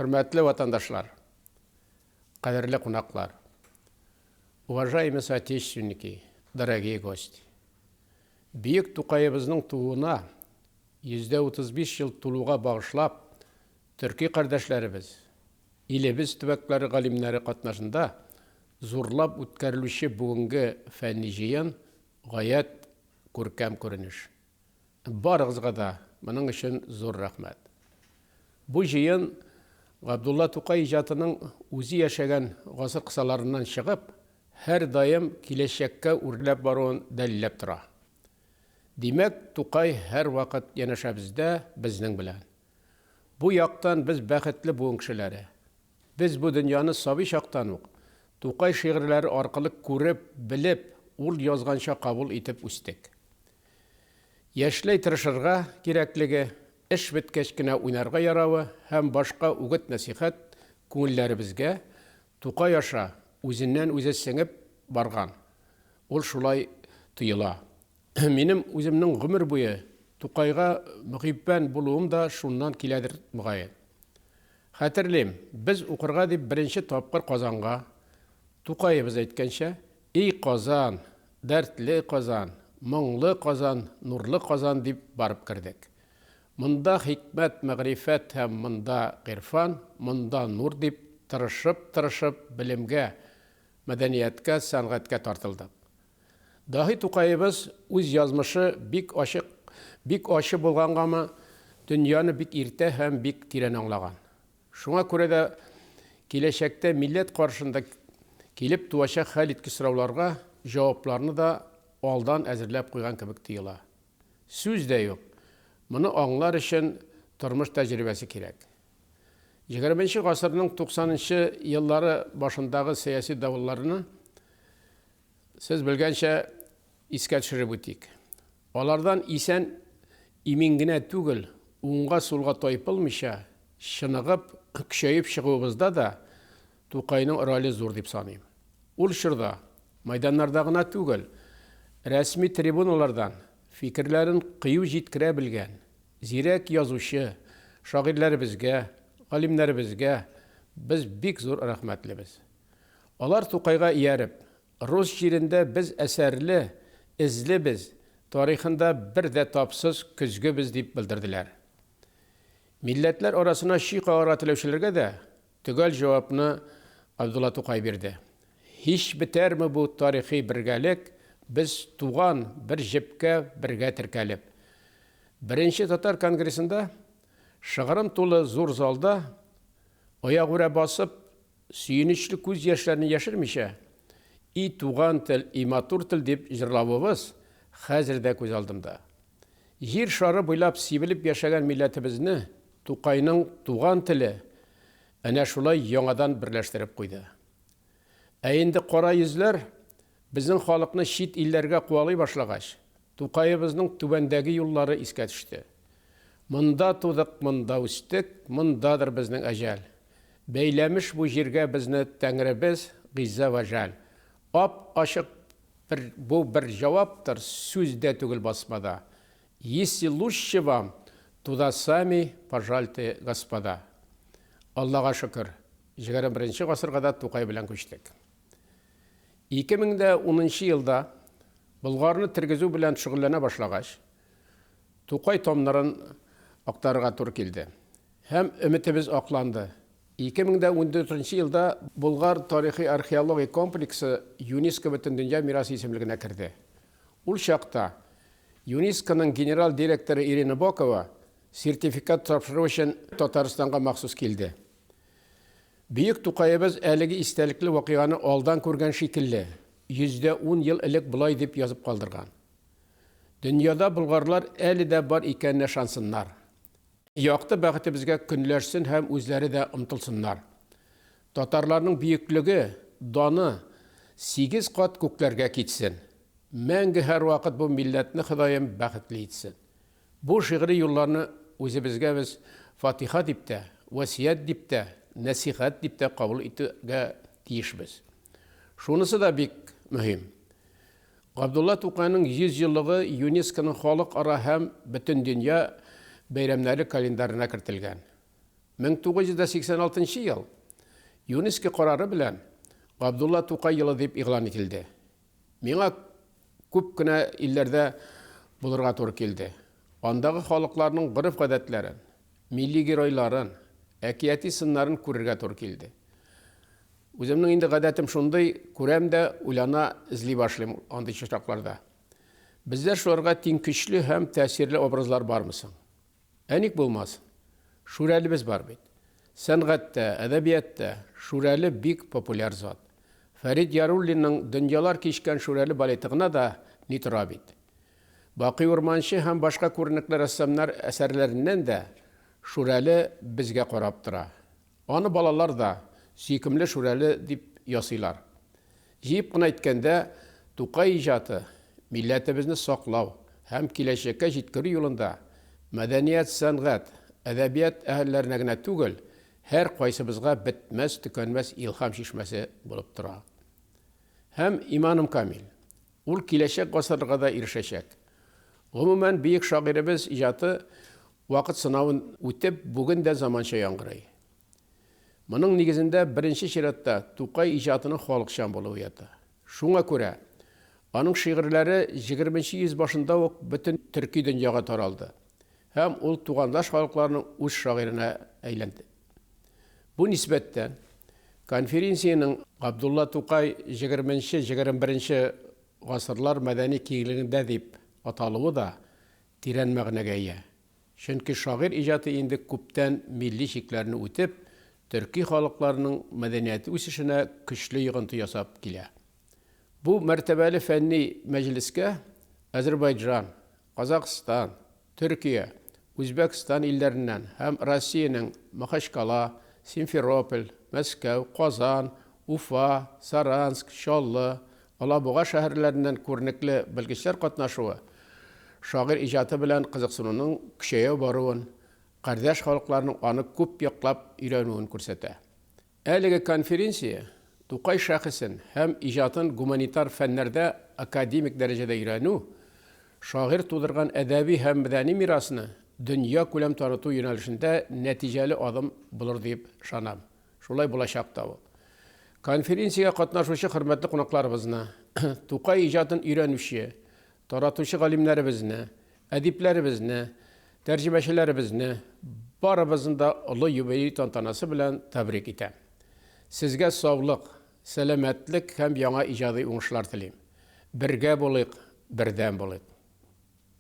Хөрмәтле ватандашлар, кадерле кунаклар, уважаемые соотечественники, дорогие гости. Бөек Тукаебызның тууына 135 ел тулуга багышлап, төрки кардәшләребез, илебез төбәкләре галимнәре катнашында зурлап үткәрелүче бүгенге фәнни җыен гаять күркәм күренеш. Барыгызга да моның өчен зур рәхмәт. Бу җыен Габдулла Тукай иҗатының үзе яшәгән гасыр кысаларыннан чыгып, һәрдаим киләчәккә үрләп баруын дәлилләп тора. Димәк, Тукай һәрвакыт янәшәбездә, безнең белән. Бу яктан без бәхетле буын кешеләре. Без бу дөньяны сабый чактан ук Тукай шигырьләре аркылы күреп, белеп, ул язганча кабул итеп үстек. Яшьләй тырышырга кирәклеге, эш беткәч кенә уйнарга яравы һәм башка үгет-нәсыйхәт күңелләребезгә Тукай аша үзеннән-үзе сеңеп барган. Ул шулай тоела. Минем үземнең гомер буе Тукайга мөхиббән булуым да шуннан киләдер, мөгаен. Хәтерлим, без укырга дип беренче тапкыр Казанга, Тукаебыз әйткәнчә, Ий Казан, дәртле Казан, моңлы Казан, нурлы Казан дип барып кердек. Монда хикмәт, мәгърифәт һәм монда гыйрфан, монда нур дип, тырышып-тырышып белемгә, мәдәнияткә, сәнгатькә тартылдык. Даһи Тукаебыз үз язмышы бик ачык, бик ачы булгангамы, дөньяны бик иртә һәм бик тирән аңлаган. Шуңа күрә дә киләчәктә милләт каршында килеп туачак хәлиткеч сорауларга җавапларны да алдан әзерләп куйган кебек тоела. Сүз дә юк, моны аңлар өчен тормыш тәҗрибәсе кирәк. Егерменче гасырның туксанынчы еллары башындагы сәяси давылларны Сез белгәнчә, искә төшереп үтик. Алардан исән имин генә түгел, уңга-сулга тайпылмыйча, чыныгып, көчәеп чыгуыбызда да Тукайның роле зур дип саныйм. Ул чорда мәйданнарда гына түгел, рәсми трибуналардан фикерләрен кыю җиткерә белгән зирәк язучы, шагыйрьләребезгә, галимнәребезгә без бик зур рәхмәтлебез. Алар Тукайга ияреп, рус җирендә без әсәрле, эзле без, тарихында бер дә тапсыз көзге без дип белдерделәр. Милләтләр арасына чөй кагарга теләүчеләргә дә төгәл җавапны Габдулла Тукай бирде. Һич бетәрме бу тарихи бергәлек, без туган бер җепкә бергә теркәлеп. Беренче татар конгрессында шыгрым тулы зур залда аягүрә басып, Сөенечле күз яшьләрне яшермичә, И туган тел, и матур тел дип җырлавыбыз хәзер дә күз алдымда. Җир шары буйлап сибелеп яшәгән милләтебезне Тукайның туган теле әнә шулай яңадан берләштереп куйды. Ә инде кара йөзләр безнең халыкны чит илләргә куалый башлагач, Тукаебызның түбәндәге юллары искә төште. Монда тудык, монда үстек, мондадыр безнең әҗәл. Бәйләмеш бу җиргә безне Тәңребез Гыйззә вә Жәл. Ап-ачык бер бу бер җаваптыр, сүз дә түгел басмада. Если лучше вам, туда сами пожальте, господа. Аллага шөкер, 21 гасырга да Тукай белән күчтек. 2010 елда Болгарны тергезү белән шөгыльләнә башлагач, Тукай томнарын актарырга туры килде. Һәм өметебез акланды. 2014 елда Болгар тарихи-археологик комплексы ЮНЕСКО Бөтендөнья мирасы исемлегенә керде. Ул чакта ЮНЕСКОның генераль директоры Ирина Бокова сертификат тапшыру өчен Татарстанга махсус килде. Бөек Тукаебыз әлеге истәлекле вакыйганы алдан күргән шикелле, 110 ел элек болай дип язып калдырган. Дөньяда болгарлар әле дә бар икәненә ышансыннар. Якты бәхетебезгә көнләшсен һәм үзләре дә омтылсыннар. Татарларның бөеклеге, даны сигез кат күкләргә китсен. Мәңге һәрвакыт бу милләтне Ходаем бәхетле итсен. Бу шигъри юлларны үзебезгә без фатиха дип тә, васыять дип тә, нәсыйхәт дип тә кабул итүгә тиешбез. Шунысы да бик мөһим. Габдулла Тукайның 100 еллыгы ЮНЕСКОның халыкара һәм бөтендөнья бәйрәмнәре календарена кертелгән. 1986 ел ЮНЕСКО карары белән Габдулла Тукай елы дип игълан ителде. Миңа күп кенә илләрдә булырга туры килде. Андагы халыкларның гореф-гадәтләрен, милли геройларын, әкияти сыннарын күрергә туры килде. Үземнең инде гадәтем шундый, күрәм дә, уйлана, эзли башлыйм андый чачакларда. Бездә шуларга тиң көчле һәм тәэсирле образлар бармы соң? Ә ник булмасын? Шүрәлебез бар бит. Сәнгатьтә, әдәбиятта Шүрәле бик популяр зат. Фәрит Яруллинның Дөньялар кичкән Шүрәле балеты гына да ни тора бит. Бакый Урманче һәм башка күренекле рәссамнар әсәрләреннән дә Шүрәле безгә карап тора. Аны балалар да Сөйкемле Шүрәле дип ясыйлар. Җыеп кына әйткәндә, Тукай иҗаты милләтебезне саклау һәм киләчәккә җиткерү юлында мәдәният-сәнгать, әдәбият әһелләренә генә түгел, һәркайсыбызга бетмәс-төкәнмәс илһам чишмәсе булып тора. Һәм, иманым камил, ул киләчәк гасырларга да ирешәчәк. Гомумән, бөек шагыйребез иҗаты вакыт сынавын үтеп, бүген дә заманча яңгырый. Моның нигезендә беренче чиратта Тукай иҗатының халыкчан булуы ята. Шуңа күрә аның шигырьләре җегерменче йөз башында ук бөтен төрки дөньяга таралды һәм ул тугандаш халыкларның үз шагыйренә әйләнде. Бу нисбәттән, конференциянең Габдулла Тукай җегерменче-җегерме беренче гасырлар мәдәни киңлегендә дип аталуы да тирән мәгънәгә ия. Чөнки шагыйрь иҗаты инде күптән милли чикләрне үтеп, төрки халыкларының мәдәнияте үсешенә көчле йогынты ясап килә. Бу мәртәбәле фәнни мәҗлескә Әзербайҗан, Казакъстан, Төркия, Үзбәкстан илләреннән һәм Россиянең Махачкала, Симферополь, Мәскәү, Казан, Уфа, Саранск, Чаллы, Алабуга шәһәрләреннән күренекле белгечләр катнашуы шагыйрь иҗаты белән кызыксынуның көчәя баруын, кардәш халыкларның аны күп яклап өйрәнүен күрсәтә. Әлеге конференция Тукай шәхесен һәм иҗатын гуманитар фәннәрдә академик дәрәҗәдә өйрәнү, шагыйрь тудырган әдәби һәм мәдәни мирасны дөньякүләм таныту юнәлешендә нәтиҗәле адым булыр дип ышанам. Шулай булачак та ул. Конференциягә катнашучы хөрмәтле кунакларыбызны, Тукай иҗатын өйрәнүче, таратучы галимнәребезне, әдипләребезне, тәрҗемәчеләребезне, барыбызны да олы юбилей тантанасы белән тәбрик итәм. Сезгә саулык, сәламәтлек һәм яңа иҗади уңышлар телим. Бергә булыйк, бердәм булыйк!